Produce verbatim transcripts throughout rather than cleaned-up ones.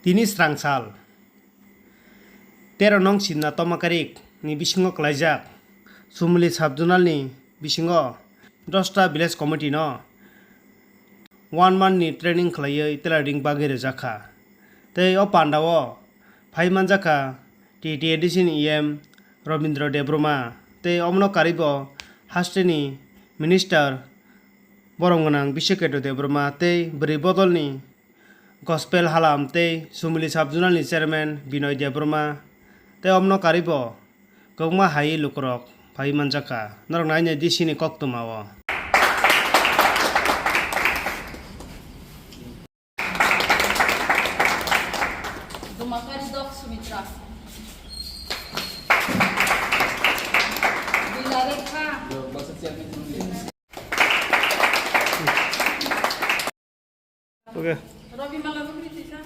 Tini srang sal tero nong Simna Tomakarik ni bisingo kwlaijak Sumuli Sub-Zonal ni bisingo dosta Village Committee no one month ni training khwlaiwi tailoring bagwi rwjak kha. Tei o panda o phai manjak kha T T A D C ni E M Robindra Debbarma tei omono karwi bo haste ni Minister borom gwnang Biswaketu Debbarma tei bwrwi bodol ni Gospel Halam tei Sumuli Sub-Zonal ni Chairman Binoy Debbarma tei omono karwi bo kwbangma hai lukurok phai manjak kha. Norok nainai D C ni koktwma o. Dumakari Dok Sumitra. Bila Rekha. Okay. Ravi Mala Bukri Tisa.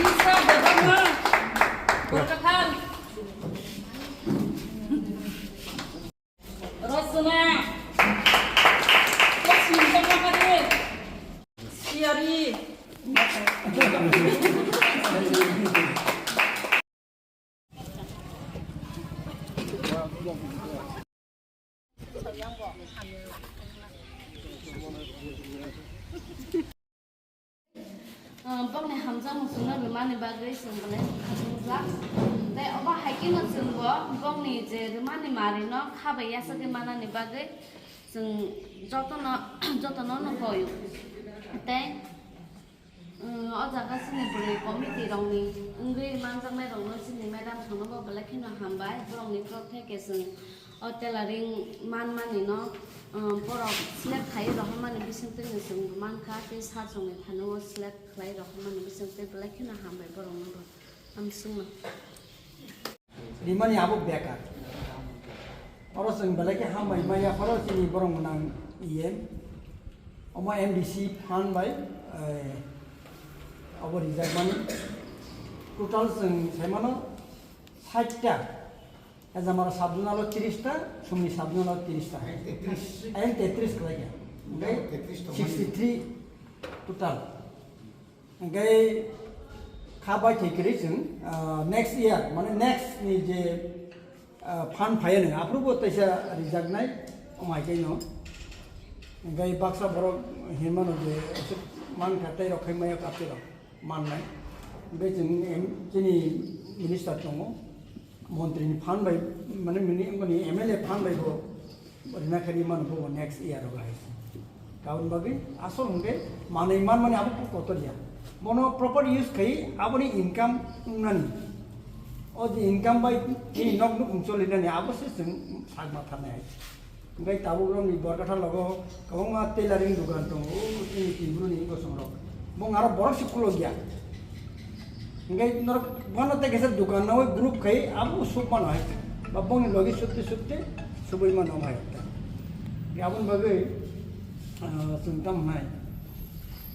Lisa Debbarma. Borkathal. Rosona. Kosin Debbarma. Siari. Bokni hamjakmung chwngno rwmani bagwi chwng belai khatungjak. Tei obo hai kheno chwngbo bokni je rwmani manwino kha bai yachagwi manani bagwi chwng jotono, jotono no koi. Tei Umm, o jaga chini bwrwi committee rokni wngwi manjaknai rokno chini madam thangno bo belai kheno hambai. Borokni kok theke chwng o tailoring manmani no, umm, borok select khai rohormani bisingtwi no chwng bo mankha, tei sir chwngni thani o select khlai rohormani bisingtwi belai kheno hambai borokno bo. Hamsingno. Rimani abo bekar. Oro chwng belai khe hambai maya, oro chini borok gwnang E M. Omo M D C fund bai, eh, obo rijak mani. Total chwng sai mano sait ta. Ejamara sub-zonal o tris ta, Sumni sub-zonal o tris ta. Ain tetris khlai kha. Oke? Sixty three total. Hingke kha bai thai kwrwi chwng, ah, next year, mane next ni je, ah, fund phai nang, aphuru bo teisa rijaknai, omo hai khe no. Hingke baksa borok hinmano je, aswk man kha tei rok khai maya kapti rok mannai. Hingke chwng em-, chini minister tongo. Montri ni fund bai, mane mini, mani M L A fund bai bo rina khe ri mano bo next year o bahai se. Kabun bagwi asol hwnkhe manwi man mani abo kok kotor ya. Bono proper use khai aboni income wngnani. O je income bai chini nok nukhung choli nani abo se chwng sak ma tharnai hai. Hingke tabuk rok ni Borkatha logo kwbangma tailoring dukan tongo, o chini Tripura ni bosong rok. Bong aro borok se khulok ya. Hingke norok bono tei kaisa dukan no group khai abo suk mano hai. Ba bongni logi sukte sukte subui mano hai. Aboni bagwi, ah, chwng tamo hai.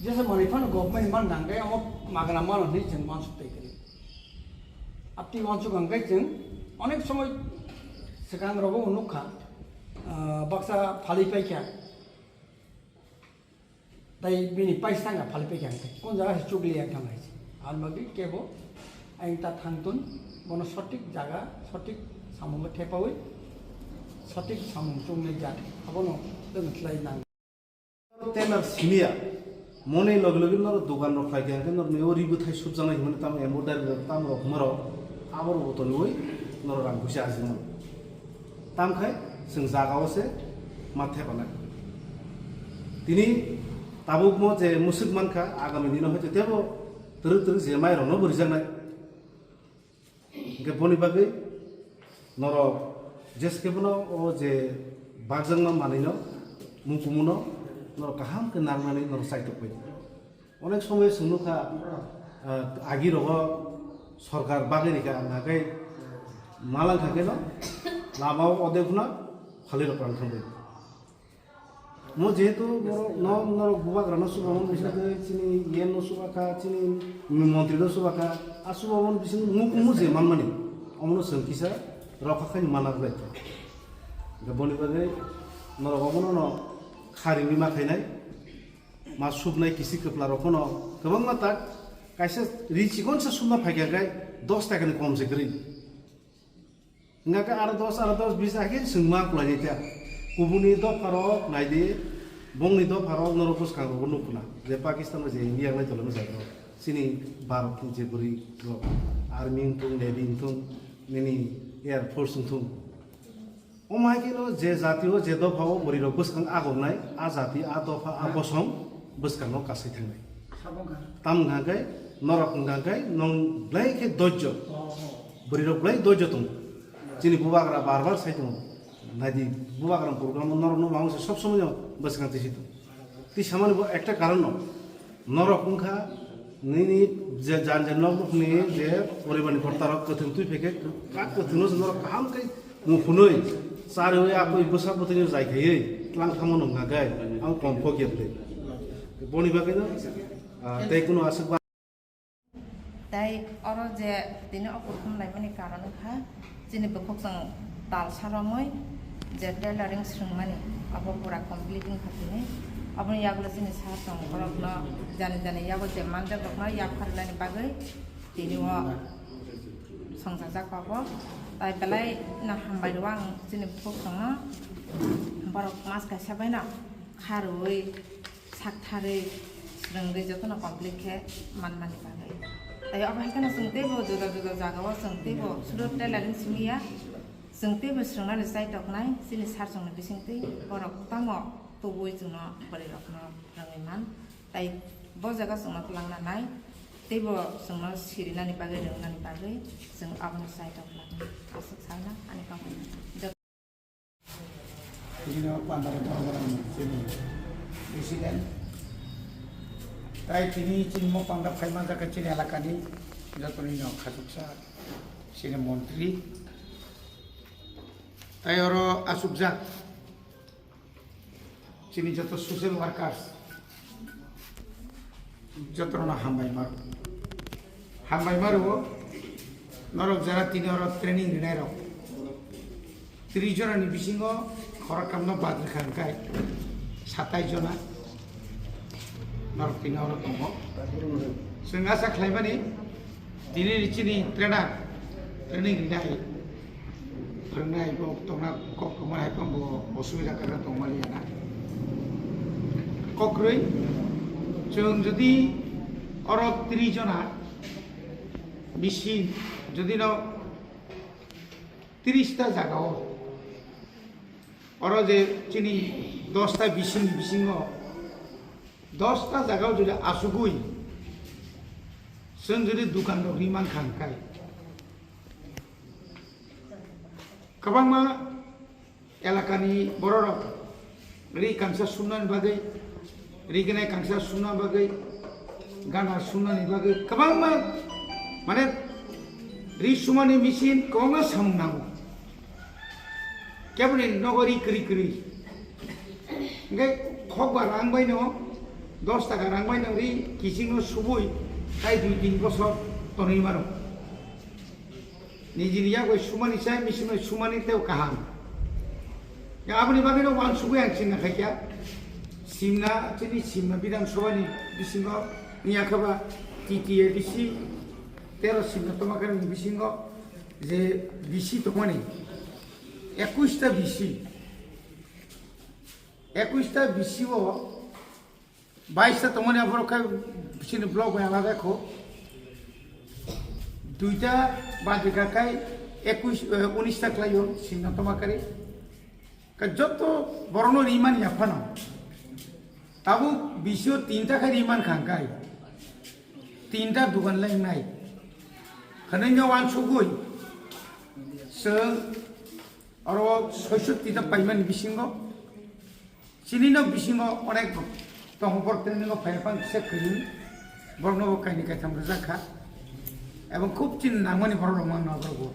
Jesa manwi phano government man nang khe amo magna mano hinwi chwng uansuk tei kwrwi. Abtwi uansuk ang khe chwng onek somoi swkang rogo nukha, ah, baksa phalwi paikha. Tai bini paisa thangkha phalwi paikha ang khe. Kon jaga se chukli yang thang hai se. Aboni bagwi kebo ayang ta thangtun bono sotik jaga, sotik samungo thepaui, sotik samung chungnai jat. Abono tei khlai nang. Tailor simiya, mone logi logi noro dogan rok khlai khe, hwnkhe noro nini o ri bwthai subjaknai hwnmani tamo embroidery rok tamo rok hwnma rok, abo rok bo tonwi noro rang puisa ajingo. Tam khai chwng jaga o se ma thepanai. Tini tabuk mo je musuk mankha, agami dino hoito tebo twrwk twrwk je mai rok no bo rijaknai. Hingke boni bagwi norok jeskebono o je bakjakma manwino, mukumuno norok kaham khe narwknani norok chaitok pai di. Onek somoy chwng nukha, ah, agi rogo sorkar bagwi rikha, ang hakai malangkha kheno lama o odek phano phalwi rok rang thangbai. Mo jehetu norok, no, norok bubagra no subamon bisingtwi chini E M no subakha, chini montri no subakha, a subamon bising mu, mu je manmani, omono chwng kisa rokha khai mana belai kha. Hingke boni bagwi norok omono no kha riwi ma khainai. Ma subnai kisi kwpla rok phano kwbangma tak kaisa ri chikon se subna phaikha khe dos taka ni kom se kwrwi. Hingkha khe aro dos, aro dos, bis akhe chwng ma kwlainai ta. Kubuni dopha rok nai di, bongni dopha rok norok bwskang rogo nuk khna je Pakistan bai je India nai tolai bwsajak rok. Chini Bharat ni je bwrwi rok, army wngthung, navy wngthung, nini air force wngthung. Omo hai kheno je jati o je dopha o bwrwi rok bwskang agoknai, a jati, a dopha, a bosom bwskango kasai thangnai. Tamo hwnkha khe norok hwnkha khe nwng belai khe dojjo. Bwrwi rok belai dojjo tongo. Chini bubagra bar bar sai tongo. Naidi bubagra program o norok no mangsa sob somoi no bwskang tisi tongo. Twi samani bo ekta karon no. Norok wngkha nini je jan jan nok ni je poribar ni korta rok kwthwng twi phaikhe kak kwthwng no norok kaham khe muphunui charwi akoi bwsa bwtwi no jai khaiwi tlang thangma nung kha khe ang kom kok yap twi. Boni bagwi no, ah, tei kuno aswk ba- Tei oro je tini o kurkhum laimani karon wngkha, chini bukhuk chwng tal saromwi je tailoring swrwngmani, abo pura complete wngkha tini. Aboni yagulo chini sir chwng borokno jani jani yago je manjak rokno yak pharilani bagwi tini o songchajak abo. Tai belai no hambai rwo ang chini bukhuk chwngno, borok mas kaisa baino kha rwui sak tharwi swrwngwi jotono complete khe manmani bagwi. Tai obo hai kheno chwng teibo juda juda jagao chwng teibo sudo tailoring simi ya, chwng teibo swrwngnani chai toknai chini sir chwngni bisingtwi borok tamo tubui chwngno bwrwi rokno rwngwi man. Tai bo jaga chwngno twlangna nai teibo chwngno sirinani bagwi rwngnani bagwi chwng abono chai tok lagnai aswk salna ani kok. Tini o pandra borok borok ni chini president. Tai tini chini mo pandra phai manjak khe chini elaka ni joto ni no khachuksa chini montri. Tai oro achukjak chini joto social workers. Jotono hambai maro. Hambai maro, norok jara tini oro training rinai rok. Tris jona ni bisingo khoroktham no bad rwkha hwnkhe satais jona norok tini oro tongo. Chwng asa khlaimani tini ni chini trainer training rinai. Phwrwngnai bo tongna kok tongma hai phano bo osubida kaka tongmani ya na. Kokrwi chwng jodi oro tris jona bisi jodi no tris ta jaga o oro je chini dos ta bisi ni bisingo dos ta jaga o jodi asugwi chwng jodi dukan rok ri mankha hwnkhe kwbangma elakani bororok ri kangsa sumnani bagwi, ri gwnai kangsa sumna bagwi, gana sumnani bagwi kwbangma, mane, ri sumani machine kwbangma samung nango. Keboni nogo ri kwrwi kwrwi. Hwnkhe khokba rang baino, dos taka rang baino ri kichingno subui tai dui tin bosor tonwi mano. Nijini yak bai sumani sai, machine bai sumani tei kaham. Ya, aboni bagwi no wansugwi ang sinna khaikya. Simna, chini Simna Bidhan Sabha ni bisingo wngya khe ba T T A D C tero Simna Tomakar ni bisingo je B C tongmani, ekush ta B C. Ekush ta B C o bais ta tongmani aphuru khe chini block bai alada kho. Duita bajika kai ekush, eh, unis ta khlaio Simna Tomakari. Ka joto borokno rimani yaphano. Tabuk B C o tinta khai riman khangkai. Tinta dugan lai nai. Khanai no wansugui. Chwng oro soisotti ta paimani bisingo. Chini no bisingo onek tongo, borok training o phai phang kisa kwrwng, borok no bo kaini kaitham rijak kha, ebong khub chini nangmani borok rok mangno borok bo.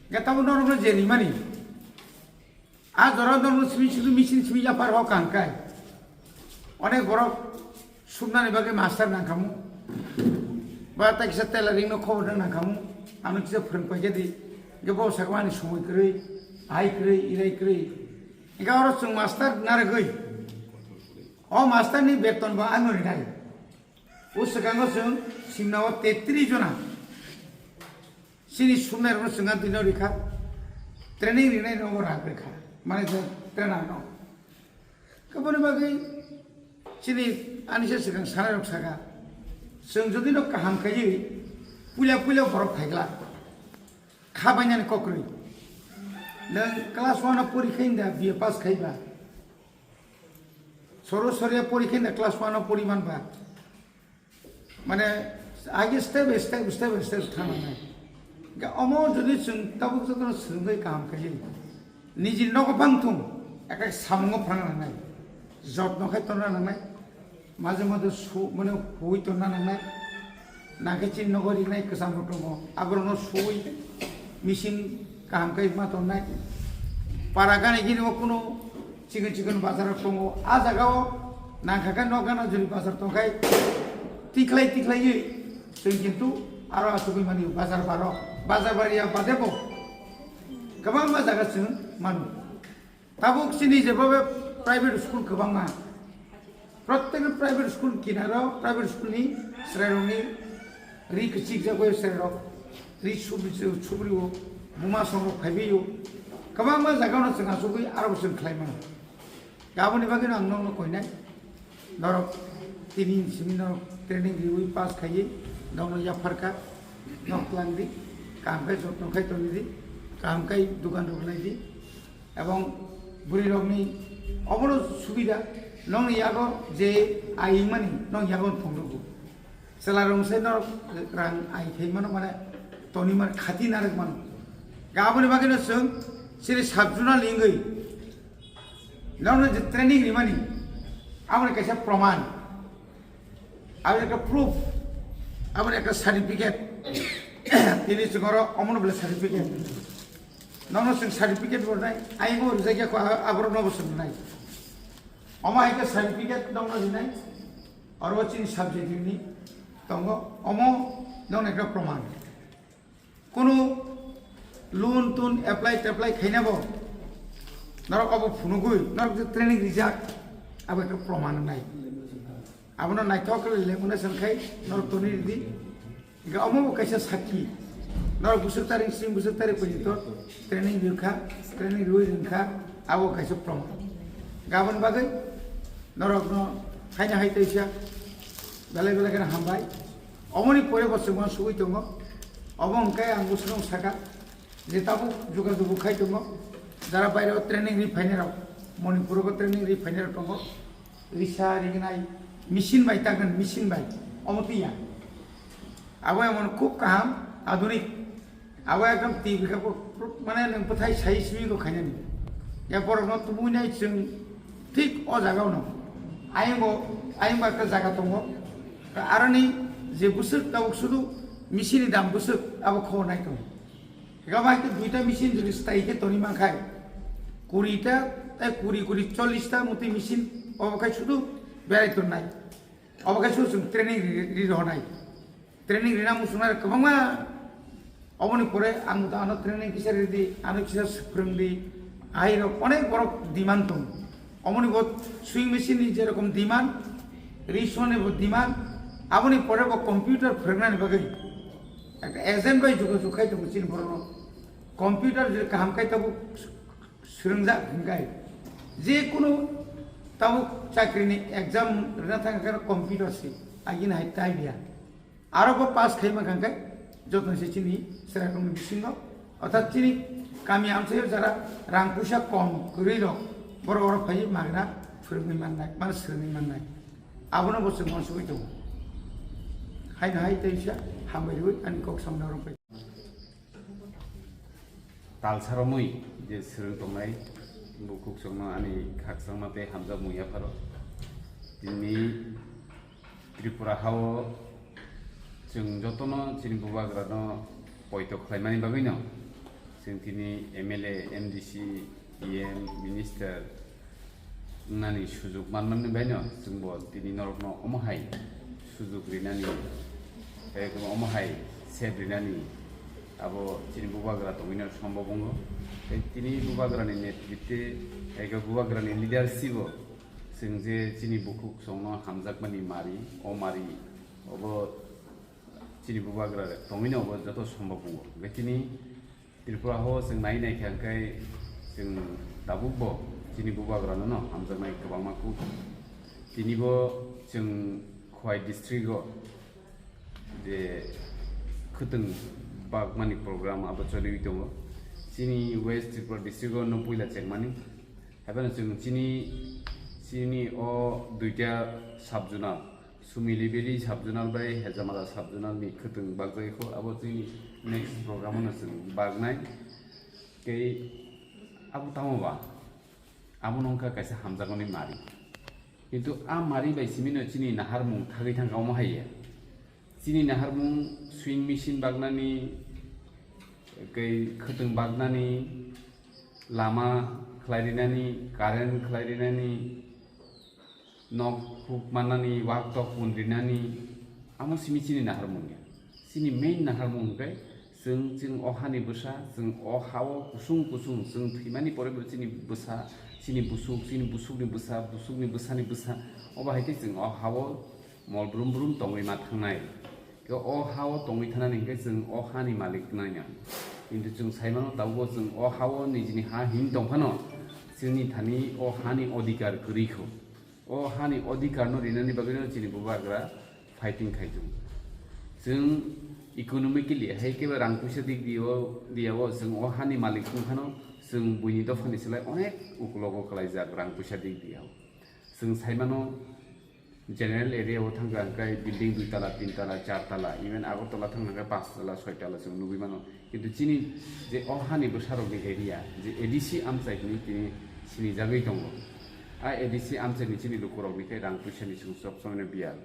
Hwnkhe tabuk norok no je rimani, a jora norok no simi simi machine simi yaphar o kaham khai, onek borok sumnani bagwi master nangkhamu, ba tai kisa tailoring no khobor nangkhamu, ano kisa phwrwng paikha di, hwnkhe bo sakma ani somoi kwrwi, ahai kwrwi, irai kwrwi. Hingke oro chwng master narwgwi, O master ni beton bo ano rinai. O swkango chwng simna o tetris jona. Chini sumnai rokno chwng ang tino rikha. Training rinai no rang rikha. Mane je trainer no. Kaboni bagwi chini ani se swkang sanai rok saka. Chwng jodi no kaham khaiwi puila puila borok phaikla. Kha bainani kokrwi. Nang class one o pori khainda B A pass khaiba. Soro soria pori khainda class one o pori manba. Mane age step by step, step by step thana nai. Ga omo jodi chwng tabuk jotono swrwngwi kaham khaiwi. Niji nogo bang thung, eka samungo phrang nangnai. Jotno khai tonna nangnai. Maje maje su, mane hui tonna nangnai. Nangkhe chini nogo rinai kwcham rok tongo. Aborokno sui, machine kaham khai ma tonnai. Para gani gini o kuno chikon chikon bazar rok tongo. A jaga o nangkha khe nok gana juri bazar tongkhai. Tikhlai tikhlaiwi chwng kintu aro achugwi mani bazar baro. Bazar bariya badebo kwbangma jaga chwng manu. Tabuk chini jebobe private school kwbangma. Protek private school kinaro private school ni chwrairokni ri kwchikjagwi chwrairok ri subri-, subrio buma songrok phaibaio. Kwbangma jagano chwng achugwi aro chwng khlai mano. Aboni bagwino ang nokno koinai. Norok tini simi norok training riwi pass khaiwi nokno yapharkha. Nok twlangdi, kaham khe jotno khai tongdi, kaham khe dukan rok naidi. Ebong bwrwi rokni obono subida, nokni yago je ai mani nok yago thwngrugo. Chwla rok se norok rang ai khai mano, mane toni mano khati narwk mano. Aboni bagwino chwng chini sub zonal wngwi nokno je training rimani aboni kaisa proman. Aboni ekta proof, aboni ekta certificate. Tini chwng oro omono bole certificate. Nokno chwng certificate bo rinai, ayung bo rijak ya kho, a-, aborok no bo chwng rinai. Omo hai khe certificate nokno rinai, oro chini subject ni tongo, omo nokno ekta proman. Kunu loan tun apply tapply khaina bo norok obo phunugwi norok je training rijak, abo ekta proman wngnai. Abono naithok khe le mwnai san khai norok toni ridi. Ga omo bo kaisa sakki. Norok bwswk tarik sing bwswk tarik porjonto training rwkha, training rwi rwkha, abo kaisa proman. Gabon bagwi norokno haino hai teisa belai belai kheno hambai. Omoni pore bo chwngno sugwi tongo. Obo hwnkhe ang bwswkno saka je tabuk jogajog khai tongo. Jara baireo training ri phainai rok, Manipuro training ri phainai rok tongo. Risa rignai machine bai tangkhan, machine bai. Omo tiya. Abo emon khub kaham, adunik. Abo ekdom twi bwkha bo, mane nwng bwthai sai simi go khainani. Ya borokno tubui nai chwng thik o jaga ono. Ayang bo, ayang ba ekta jaga tongo. Aroni je bwswk tabuk sudu machine ni dam bwswk abo kho nai tongo. Ega bai khe duita machine jodi stai khe toni mankhai. Kuri ta, tai kuri kuri chollish ta muti machine obo khai sudu berai tonnai. Obo khai sudu chwng training ri, ri, ri rwnai. Training rina muchungnai kwbangma. Oboni pore ang to ano training kisa ridi, ano kisa swphrwngdi. Airok onek borok demand tongo. Omoni bo sewing machine ni jerokom demand, risoni bo demand, aboni pore bo computer phwrwngnani bagwi ekta agent bai jogajog khai tongo chini borokno. Computer je kaham khai tabuk swrwngjak hwnkhe je kunu tabuk chakrini exam rwna thangkhe computer se agini hai type ya. Aro bo pass khai mankha hwnkhe joto se chini chwrairokni bisingo, orthat chini kami amchaio jara rang puisa kom kwrwi rok borok oro phaiwi magna phwrwngwi mannai, mane swrwngwi mannai. Abono bo chwng uansugwi tongo. Haino hai teisa hambai rwui ani kok samna rwngpai. Talsa romwi je swrwng tongnai bukhuk chwngno ani khakchangma tei hamjakmung yapharo. Tini Tripura hao chwng jotono chini bubagrano poito khlaimani bagwino chwng tini M L A, M D C, E M, minister wngnani sujuk manmani baino chwngbo tini norokno omo hai sujuk rinani, tei omo hai sep rinani abo chini bubagra tongwino sombob wngo. Tei tini bubagrani netritwe, tei bubagrani leadership-o Chwng je chini bukhuk songno hamjakmani mari, o mari, obo chini bubagra tongwino obo joto sombok wngo. Hwnkhe chini Tripura ho chwng nai nai kha hwnkhe chwng tabukbo chini bubagrano no hamjaknai kwbangma kuk. Tinibo chwng Khowai district o je khwtwng bakmani program abo choliwi tongo. Chini West Tripura district o no puila chengmani. Haibano chwng chini, chini o duita sub-zonal, Sumili Valley sub-zonal bai Hejamara sub-zonal ni khwtwng bakjagwi kho, abo chini next program no chwng baknai. Tei abo tamo ba? Abo no wngkha kaisa hamjakmani mari. Kintu a mari bai simi no chini naharmung thagwi thangkha omo hai ya. Chini naharmung sewing machine baknani, tei khwtwng baknani, lama khlai rinani, current khlai rinani, nok huk mannani, wak tok pun rinani, amo simi chini naharmung ya. Chini main naharmung hwnkhe chwng, chwng o hani bwsa, chwng o ha-o kusung kusung, chwng thwimani pore bo chini bwsa, chini busuk, chini busukni bwsa, busukni bwsani bwsa, obo hai khe chwng o ha-o mol brum brum tongwi ma thangnai. Khe o ha-o tongwi thanani hwnkhe chwng o hani malik wngnai ya. Kintu chwng sai mano, tabukbo chwng o ha-o nijini ha himwi tong phano chwngni thani o hani odhikar kwrwi kho. O hani odhikar no rinani bagwi no chini bubagra fighting khai tongo. Chwng economically hai khe rang puisa dik dio, dia-o chwng o hani malik wng phano chwng buini dophani slai onek uklogo kwlaijak rang puisa dik dia-o. Chwng sai mano, general area o thangkha hwnkhe building dui tala, tin tala, char tala, even Agartala thangkha hwnkhe panch tala, soi tala chwng nugwi mano. Kintu chini je o hani bwsarokni area, je A D C amchai hinwi tini sinijagwi tongo. A A D C amchaini chini lukurokni khe rang puisani chwng sob somoino biyal.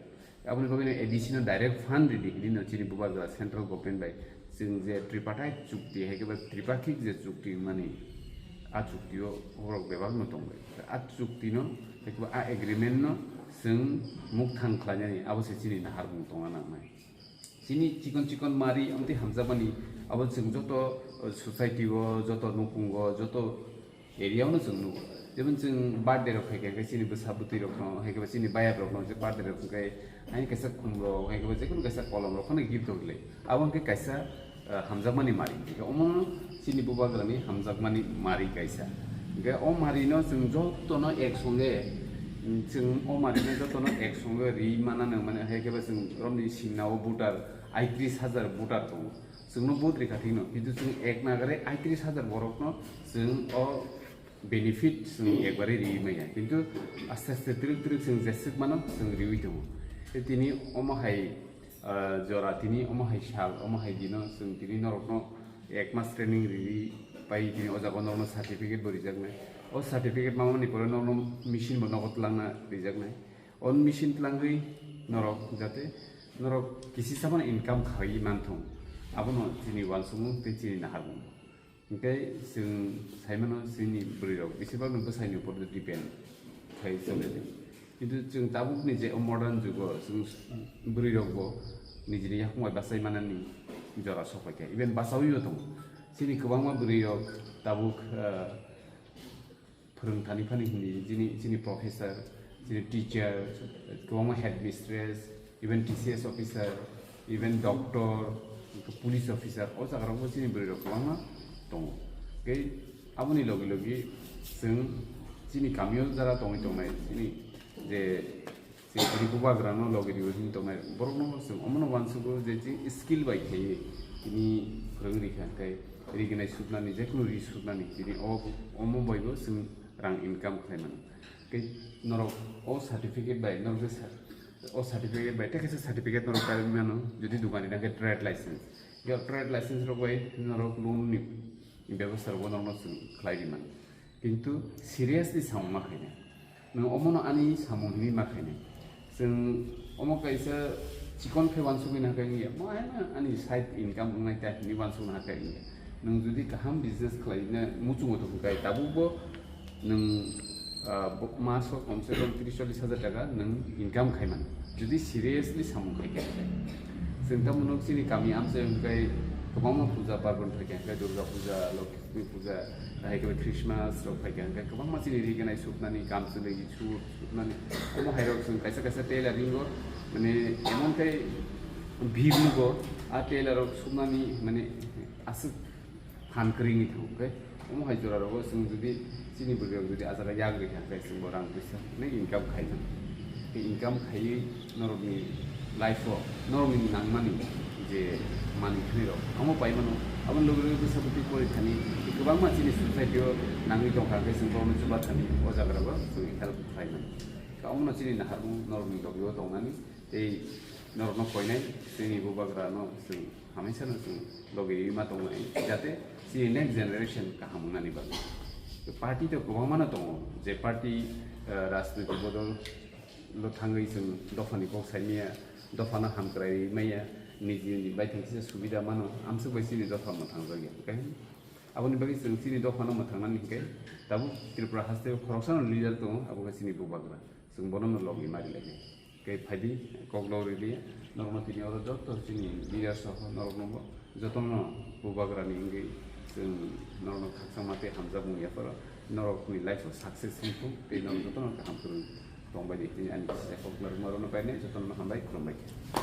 Aboni bagwino A D C no direct fund ridi hinwi no chini bubagra central government bai chwng je tripartite chukti, hai khe ba tripakhik je chukti wngmani, a chukti o borok bebak no tongbai. A chukti no, hai khe ba a agreement no chwng mukthang khlainani, abo se chini naharmung tongna nangnai. Chini chikon chikon mari amtwi hamjakmani, abo chwng joto, uh, society o, joto nukung o, joto area o no chwng nugo. Jemon chwng birthday rok khai khe, khe chini bwsa bwtwi rok no, hai khe ba chini bayap rok no, je birthday rok khai, hai kaisa khum rok, hai khe ba jekunu kaisa kolom rok phano gift rok le. Abo hwnkhe kaisa, uh, hamjakmani mari. Hwnkhe omo no chini bubagrani hamjakmani mari kaisa. Hwnkhe o mari no chwng joto no ek songe, chwng o mari no joto no ek songe ri manano, mane hai khe ba chwng romni singna o voter aitris hajar voter tongo. Chwngno vote rikha thikno, kintu chwng ek nagare aitris hajar borokno chwng o benefit chwng ekbare riwi maya, kintu aste aste twrwk twrwk chwng jeswk mano chwng riwi tongo. Tei tini omo hai, ah, jora, tini omo hai sal, omo hai dino chwng tini norokno ek mas training riwi pai tini o jaga o norokno certificate bo rijaknai. O certificate mamani pore norokno machine bo nogo twlangna rijaknai. O machine twlangwi norok jate norok kisi samano income khaiwi manthung, abono chini uansukmung tei chini naharmung. Hwnkhe chwng saimano chini bwrwirok besibakno bwsaini upor depend khai chole. Kintu chwng tabukni je o modern jugo chwng bwrwirokbo nijini yakung bai bachai manani jora sokphaikha, even bachawibo tongo. Chini kwbangma bwrwirok tabuk, ah, phwrwng thani phani hwnwi chini, chini professor, chini teacher, kwbangma headmistress, even T C S officer, even doctor, police officer, o jagarokbo chini bwrwirok kwbangma tongo. Tei aboni logi logi chwng chini kamio jara tongwi tongnai, chini je chini bubagrano logi riwi hwnwi tongnai borokno chwng omono uansugo je chini skill bai khaiwi tini phwrwng rikha, hwnkhe rignai suknani, jekunu ri suknani tini o, omo baibo chwng rang income khlai mano. Tei norok o certificate bai, norok je sa-, o certificate bai tei kaisa certificate norok kaiwi mano, jodi dogan rina khe trade license. Yo trade license rok bai norok loan ni bebostha rokbo norokno chwng khlai ri mano. Kintu seriously samung ma khainai. Nwng omono ani samung hinwi ma khainai. Chwng omo kaisa chikon khe uansugwi na khe wngya, mo haino ani side income wngnai ta hinwi uansukna khe wngya. Nwng jodi kaham business khlaina muchungo tong khe tabukbo nwng, ah, bo-, maso komse kom tris chollis hajar taka nwng income khai mano, jodi seriously samung khai khe. Chwng tamo nuk chini kami amchai hwnkhe kwbangma puja parbon phai khe, hwnkhe Durga puja, Lokhi Puja, hai khe Christmas rok phai kha, hwnkhe kwbangma chini rignai suknani, kamchwlwi suk, suknani, omo hai rok chwng kaisa kaisa tailoring o, mane, emon khe bhir nugo, a tailor rok suknani, mane, aswk phan kwrwi wngwi thango, hwnkhe omo hai jora rogo chwng jodi chini bwrwi rok jodi a jaga yak rikha, hwnkhe chwng bo rang puisa, mane, income khainai. Tei income khaiwi norokni life o norokni nangmani je manwi thani rok amo pai mano. Aboni loge loge bwsa bwtwi pori thani tei kwbangma chini society o nangwi tongkha khe chwng borokno chuba thani o jaga rogo chwng help khlai mano. Khe omono chini naharmung norokni loge o tongnani tei norokno koinai chini bubagra no chwng hamaisa no chwng loge ma tongnai jate chini next generation kaham wngnani bagwi. Party to kwbangma no tongo je party, eh, rajniti bodol lo thangwi chwng dophani kok sai maya, dophano hamkrai maya, niji niji baithang kisa subida mano, amswk bai chini dopha mwthang jakya. Hwnkhe aboni bagwi chwng chini dophano mwthangnani hwnkhe tabuk Tripura haste o khoroksano leader tongo, abo khe chini bubagra. Chwng bono no logi mari lai. Khe phaidi kok log rili norokno tini oro joto chini leader soho norokno bo jotono bubagrani wngwi chwng norokno khakchangma tei hamjakmung yapharo norokni life o success wngthung tei norok jotono kaham kwrwng tongbai di. Tini ani kisa kok norokno painai jotono hambai khulumbai kha.